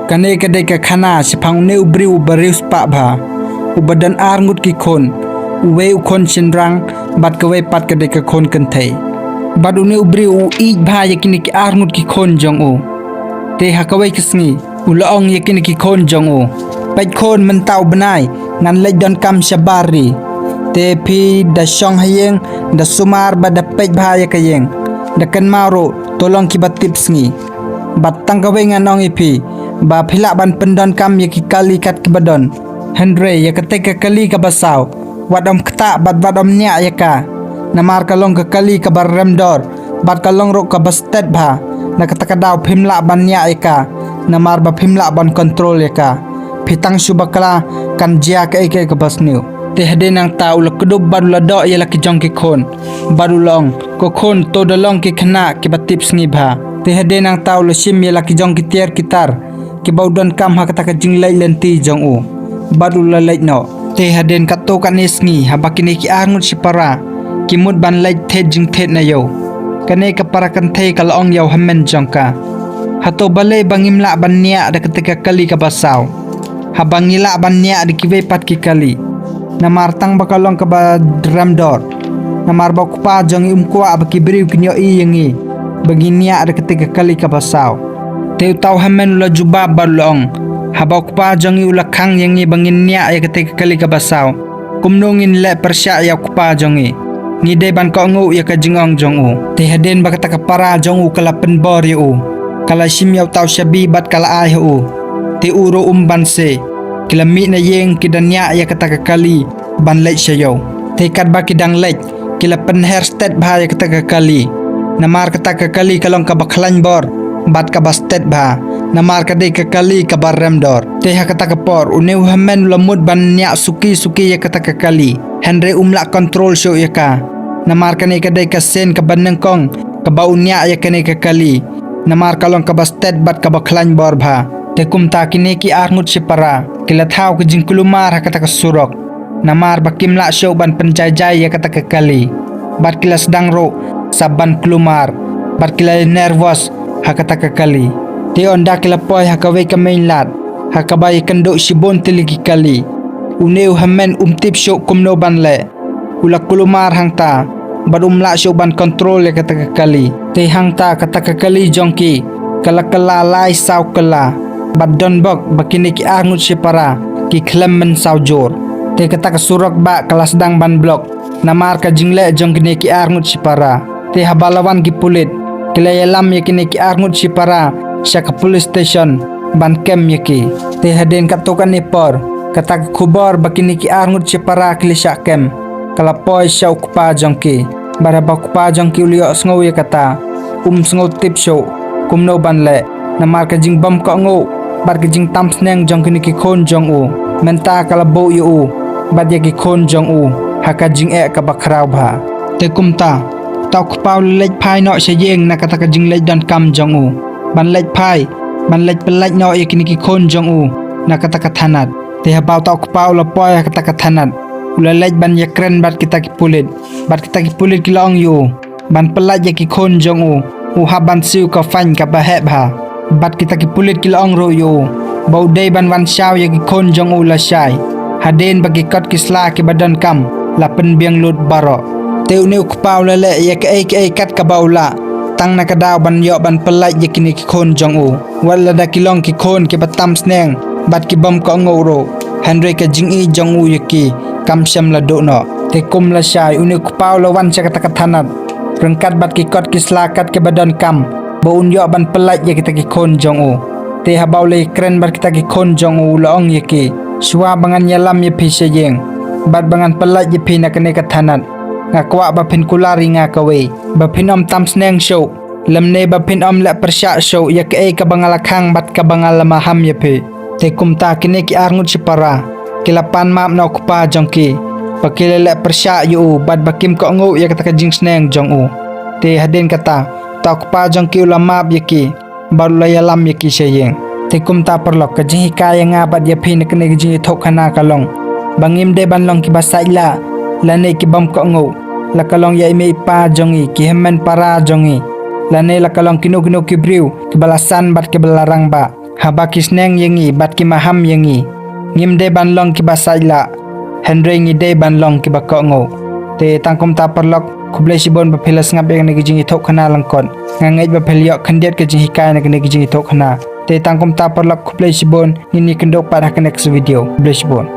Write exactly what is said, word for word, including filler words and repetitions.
Kane ka dei ka khana shaphang une u briew uba riewspah bha, uba don ar ngut ki khun, uwei u khun shynrang, bad kawei pat ka dei ka khun kynthei. Bad une u briew u ïeit bha ïa kine ki ar ngut ki khun jong u. Te ha kawei ka sngi, u la ong ïa kine ki khun jong u, peit khun, mynta u bnai ngan leit donkam shabar ri. Te phi da shong ha ïing, da sumar bad da peit bha ïa ka ïing, da kynmaw ruh, to long kiba tip sngi. Bad tang kawei ngan ong ïa phi, ba phi lah ban pyndonkam ïa ki kali kat kiba don. Hynrei ïa katei ka kali kaba saw, wat ym ktah bad wat ym niah ïa ka. Namar ka long ka kali kaba rem dor, bad ka long ruh kaba stet bha. Na kata ka daw phim lah ban niah ïa ka, namar ba phim lah ban kontrol ïa ka. Phi tang shu bakla, kan jia kaei kaei kaba sniew. Te hadien nangta u la kdup bad u la doh ïa la ki jong ki khun, bad u la ong, ko khun, to da long ki khynnah kiba tip sngi bha. Te hadien nangta u la shim ïa la ki jong ki tiar ki tar kiba u donkam ha kata ka jingleit lynti jong u, bad u la leit noh. Te hadien katto katne sngi, haba kine ki ar ngut shipara ki mut ban leit thied jingthied na ïew, kane ka para kynthei ka la ong ïa u hynmen jong ka, hato balei ba ngim lah ban niah da katei ka kali kaba saw, haba ngi lah ban niah da kiwei pat ki kali? Namar tang ba ka long kaba rem dor. Namar ba u kpa jong ngi um kwah ba ki briew kin ïohi ïa ngi ba ngi niah da katei ka kali kaba saw. Te uta u hynmen u la jubab bad u la ong, haba u kpa jong ngi u la khang ïa ngi ba ngin niah ïa katei ka kali kaba saw, kumno ngin leh pyrshah ïa u kpa jong ngi? Ngi dei ban kohnguh ïa ka jingong jong u. Te hadien ba kata ka para jong u ka la pynbor ïa u, ka la shim ïa uta u shabi bad ka la ai ha u. Te u ruh um banse. Ki la mih na ïing, ki da niah ïa kata ka kali ban leit sha ïew. Te katba ki dang leit, ki la pynher stet bha ïa kata ka kali. Namar kata ka kali ka long kaba khlaiñ bor bad kaba stet bha. Namar ka dei ka kali kaba rem dor. Te ha kata ka por, une u hynmen u la mut ban niah suki suki ïa kata ka kali, hynrei um lah kontrol shuh ïa ka. Namar kane ka dei ka sien kaba nyngkong kaba u niah ïa kane ka kali. Namar ka long kaba stet bad kaba khlaiñ bor bha. Te kumta kine ki ar ngut shipara ki la thaw ka jingkulmar ha kata ka surok. Namar ba kim lah shuh ban pynjaijai ïa kata ka kali. Bad ki la sdang ruh sa ban kulmar, bad ki la nervous ha kata ka kali. Te ynda ki la poi ha kawei ka meinlad, ha kaba ïakynduh shibun tylli ki kali, une u hynmen um tip shuh kumno ban leh. U la kulmar hangta, bad um lah shuh ban kontrol ïa kata ka kali. Te hangta kata ka kali jong ki ka la kylla lai saw kylla, bad don bok ba kine ki ar ngut shipara ki khlem mynsaw jur. Te kata ka surok bah ka la sdang ban block namar ka jingleh jong kine ki ar ngut shipara. Te haba la wan ki pulit, ki la ïalam ïa kine ki ar ngut shipara sha ka police station ban kem ïa ki. Te hadien katto katne por, kata ka khubor ba kine ki ar ngut shipara ki la shah kem ka la poi sha u kpa jong ki. Bad haba u kpa jong ki u la ïohsngew ïa kata, um sngew tip shuh kumno ban leh. Namar ka jingbym kohnguh bad ka jingtam sneng jong kine ki khun jong u, mynta ka la buh ïa u bad ïa ki khun jong u ha ka jingeh kaba khraw bha. Te kumta, uta u kpa u la leit phai noh sha ïing na kata ka jingleit donkam jong u, ban leit phai, ban leit pyllait noh ïa kine ki khun jong u na kata ka thanat. Te haba uta u kpa u la poi ha kata ka thanat, u la leit ban ïakren bad kita ki pulit. Bad kita ki pulit ki la ong ïa u ban pyllait ïa ki khun jong u, u hap ban siew ka fine kaba heh bha. Bad kita ki pulit ki la ong ruh ïa u ba u dei ban wan shaw ïa ki khun jong u lashai, hadien ba ki kot ki sla kiba donkam la pynbiang lut baroh. Te une u kpa u la leh ïa kaei kaei kat kaba u lah, tang na ka daw ban ïoh ban pyllait ïa kine ki khun jong u. Wat lada ki long ki khun kiba tam sneng bad kibym kohnguh ruh, hynrei ka jingïeit jong u ïa ki kam shym la duh noh. Te kum lashai, une u kpa u la wan sha kata ka thanat ryngkat bad ki kot ki sla kat kiba donkam, ba un ïoh ban pyllait ïa kita ki khun jong u. Te haba u la ïakren bad kita ki khun jong u, u la ong ïa ki, shuwa ba ngan ïalam ïa phi sha ïing bad ba ngan pyllait ïa phi na kane ka thanat, nga kwah ba phin kular ïa nga kawei, ba phin ym tam sneng shuh, lymne ba phin ym leh pyrshah shuh ïa kaei kaba nga la khang bad kaba nga la maham ïa phi. Te kumta kine ki ar ngut shipara ki la pan map na u kpa jong ki ba ki la leh pyrshah ïa u bad ba kim kohnguh ïa kata ka jingsneng jong u. Te hadien kata, uta u kpa jong ki u la map ïa ki bad u la ïalam ïa ki sha ïing. Te kumta paralok, ka jinghikai ïa nga bad ïa phi na kane ka jingïathuhkhana ka long ba ngim dei ban long kiba sait lah lane kibym kohnguh, la ka long ïa i mei i pa jong ngi, ki hynmen para jong ngi, lane la ka long kino kino ki briew kiba la san bad kiba la rangbah. Haba ki sneng ïa ngi bad ki maham ïa ngi, ngim dei ban long kiba sait lah, hynrei ngi dei ban long kiba kohnguh. Te tang kumta paralok, khublei shibun ba phi la sngap ïa kane ka jingïathuhkhana lyngkot. Nga ngeit ba phi la ïoh khyndiat ka jinghikai na kane ka jingïathuhkhana. Te tang kumta paralok, khublei shibun, ngin ïakynduh pat ha ka next video. Khublei shibun.